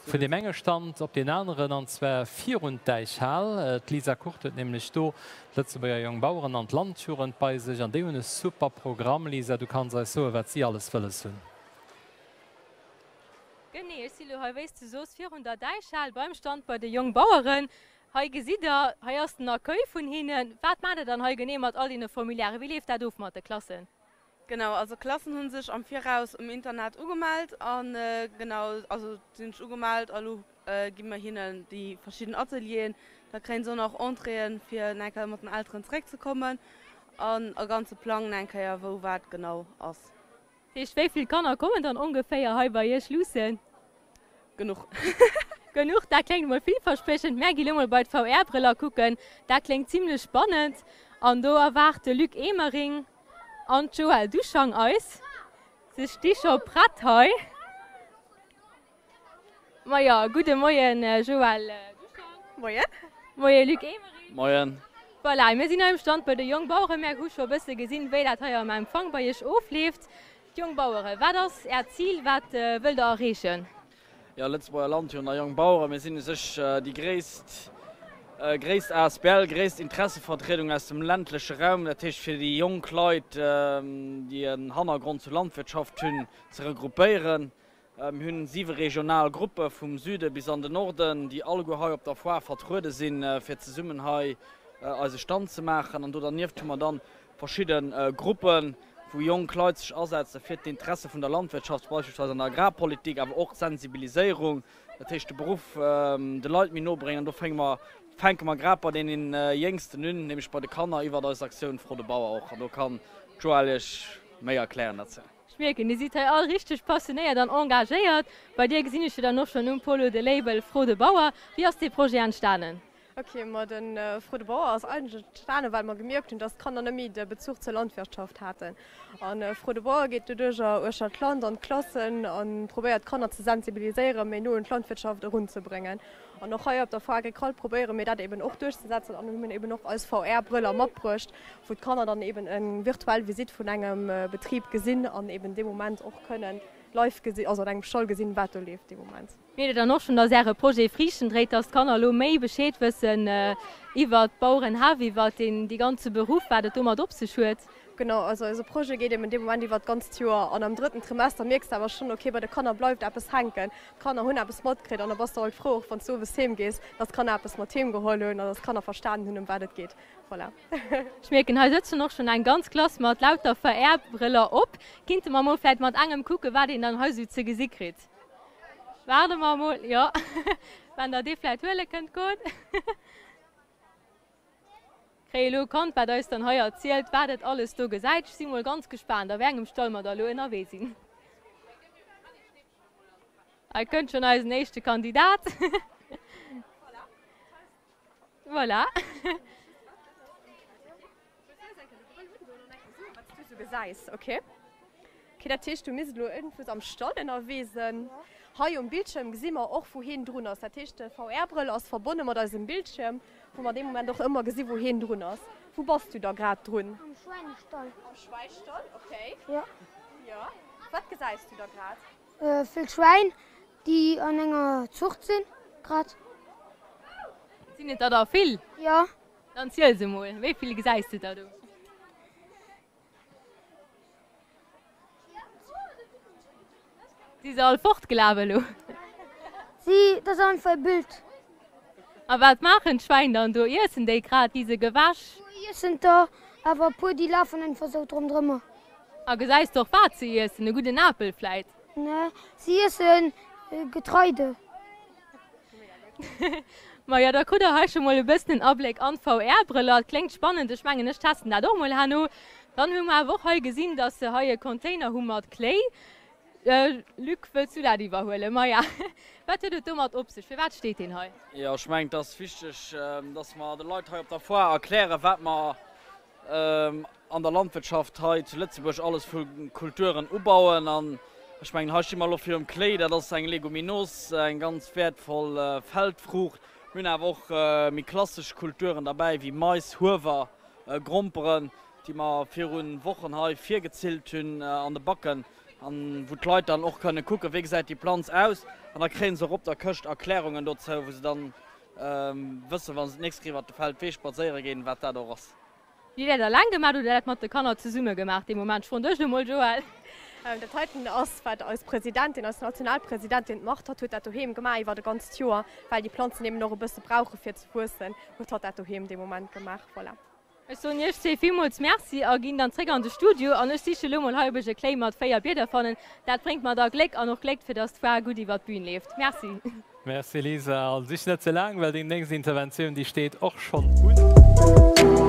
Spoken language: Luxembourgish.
Vun deem enge Stand op deen aneren, an zwar virun d'Däichhal. D'Lisa Kurt huet nämlech do d'Lëtzebuerger Jongbaueren an d'Landjugend bei sech an déi hunn e super Programm. Lisa, du kanns eis soen, wat si alles wëlles hunn. Genee, ech si lo hei, wéi s du soos, virun der Däichhal beim Stand bei de Jongbaueren. Hei gesitt der, hei ass den Accueil vun hinnen. Wat maacht der dann hei genee mat all deene Formulairen? Wéi leeft dat of mat de Klassen? Genau, also Klassen hunn sech am Viraus um Internat ugemellt an genau, also sinn sech ugemellt a lo gi mer hinnen déi verschidden Atelieren. Da kréien se och nach Entréeën fir eng Kéier mat den Elteren zeréck ze kommen an e ganze Plang eng Kéier wou wat genau ass. Dat heescht, wéi vill Kanner kommen dann ongeféier hei bei iech luussen? Genuch. Genuch, dat kléngt emol villverspriechend. Mär gi lo mol bei d'VR-Brëller kucken, dat kléngt zimlech spannend. An do erwaart de Luc Emering an d'Joëlle Duschang eis. Se sti scho prett hei. Maja, gudde Moien Joëlle Duschang. Moien. Moie Luc Emering. Moien. Voilà, mir sinn hei um Stand bei de Jongbaueren. Mär hu scho e bësse gesinn, wéi dat hei am Empfang bei iech ofleeft. D'Jongbaueren, wat ass Äert Zil, wat wëllt Der erreechen? Jo, Lëtzebuerger Landjugend a Jongbaueren, mir sinn u sech déi gréisst, gréisst asbl, gréisst Interessevertriedung aus dem ländleche Raum. Dat heescht fir déi jonk Leit, déi en Hannergrond zur Landwirtschaft hunn, ze regroupéieren. Mir hunn siwe regional Gruppe vum Süde bis an den Norden, déi alleguer hei op der Foire vertruede sinn, fir zesummen hei eise Stand ze maachen. An do dernieft hu mer dann verschidde Gruppen, wou jonk Leit sech asetze fir d'Interesse vun der Landwirtschaft, beispillsweis an der Agrarpolitik, awer och d'Sensibiliséierung, dat heescht de Beruff de Leit méi no bréngen. An do fänke mer fänke mer grad bei deenen Jéngsten un, nämlech bei de Kanner, iwwert eis Aktioun Fro de Bauer och. An do kann d'Joëlle Iech méi erklären derzou. Ech mierken, dir sidd hei all richteg passionéiert an engagéiert. Bei dir gesinn ech jo dann och schonn um Polo de Label Fro de Bauer. Wéi ass dee Projet entstanen? Ok, ma de Fro de Bauer ass eigentlech entstanen, well mer gemierkt hunn, dass d'Kanner net méi de Bezuch zur Landwirtschaft haten. A Fro de Bauer geet doduercher uechter d'Land an d'Klassen a probéiert d'Kanner ze sensibiliséieren, méi no un d'Landwirtschaft erunzebréngen. An och hei op der Foire Agricole probéiere mir dat eben och duerchzesetzen an hunn eben och eis VR-Brëller matbruecht, wou d'Kanner dann eben eng virtuell Visitt vun engem Betrib gesinn an eben dee Moment och kënnen live gesinn, also an engem Stall gesinn, wat do leeft dee Moment. Mierkt Dir dann och schonn, dass Äre Projet Friichten dréit, dass d'Kanner elo méi Bescheed wëssen iwwert d'Bauerenhäff, iwwert deen dee ganze Beruff, wat et domat op sech huet? Genau, also eise Projet geet eben dee Moment iwwert d'ganzt Joer an am drëtten Trimester mierks de awer schonn, okay, bei de Kanner bleift eppes hänken, d'Kanner hunn eppes matkritt an da bass de alt frou, och wann s du owes heem gees, dass d'Kanner eppes mat heem geholl hunn an dass d'Kanner verstanen hunn, ëm wat et geet. Voilà. Ech mierken, hei sëtzen och schonn eng ganz Klass mat lauter VR-Brëller op. Kinnte mer mol vläit mat engem kucken, wat een dann hei sou ze gesi kritt? Waarde mer mol, jo, wann der dee vläit huele kënnt goen. Kréie elo e Kand, wat eis dann hei erzielt, wat et alles do gesäit. Ech si mol ganz gespaant, a wéi engem Stall mer da elo ënnerwee sinn. Hei kënnt schonn eisen éischte Kandidat. Voilà. Okay. Okay, dat heescht, du misst elo iergendwou am Stall ënnerwee sinn. Hei um Bildschierm gesi mer och, wou hien drun ass. Dat heescht, de VR-Brëll ass verbonne mat eisem Bildschierm, wou mer dee Moment och ëmmer gesi wou hien drun ass. Wou bass du da grad drun? Am Schwäinestall. Am Schwäistall, okay. Jo. Jo. Wat gesäis du da grad? Vill Schwäin, déi an enger Zucht sinn grad. Sinn et der da vill? Jo. Dann ziel se mol, wéi vill gesäis de der do? Si se all fortgelaf elo? Si, dat ass einfach e Bild. A wat maachen d'Schwäin dann do? Iessen déi grad? Gi se gewäsch? Puer iessen der, awer e puer déi lafen einfach sou rondrëmmer. A gesäis de och wat se iessen? E gudden Apel vläit? Nee, si iessen Getreide. Majo, da krut der hei scho mol e bëssen en Abléck an d'VR-Brëller. Et kléngt spannend, ech mengen ech testen dat och mol herno. Dann hu mer awer och hei gesinn, dass se hei e Container hu mat Kléi. Luc, wëlls du dat iwwerhuelen? Maja, wat huet et domat op sech? Firwat steet deen hei? Jo, ech mengen et ass wichteg, dass mer de Leit hei op der Foire erklären, wat mer an der Landwirtschaft hei zu Lëtzebuerg alles vu Kulturen ubauen. An ech mengen, hei sti mer elo virum Kléi, dat ass eng Leguminos, eng ganz wäertvoll Feldfruucht. Mir hunn awer och méi klassesch Kulturen derbäi wéi Mais, Huewer, Gromperen, déi mer viru Wochen hei virgezillt hunn an de Backen. An wou d'Leit dann och kënne kucken, wéi gesäit déi Planz aus. An da kréie se och op der Këscht Erklärungen dozou, wou se dann wëssen, wa se d'nächst Kéier iwwert de Feldwee spadséiere ginn, wat dat och ass. Hutt Dir dat eleng gemaach oder hutt Dir dat mat de Kanner zesumme gemaach dee Moment? Ech froen dech elo mol, Joël. Dat heiten ass, wat eis Presidentin, eis Nationalpresidentin, d'Marthe, hatt huet dat doheem gemaach iwwert e ganzt Joer, well déi Planzen eben och e bësse brauche fir ze wuessen, huet hatt dat doheem dee Moment gemaach. Voilà. Ech soen iech zwee villmools Merci a ginn dann zréck an de Studio an ech siche lo mol hei ob ech e Kléi mat 4 Bieder fannen. Dat bréngt mer da Gléck an och Gléck fir dass d'Foire gutt iwwer d'Bühn leeft. Merci. Merci Lisa, a sich net ze laang, well deng nächst Interventioun déi steet och schonn un.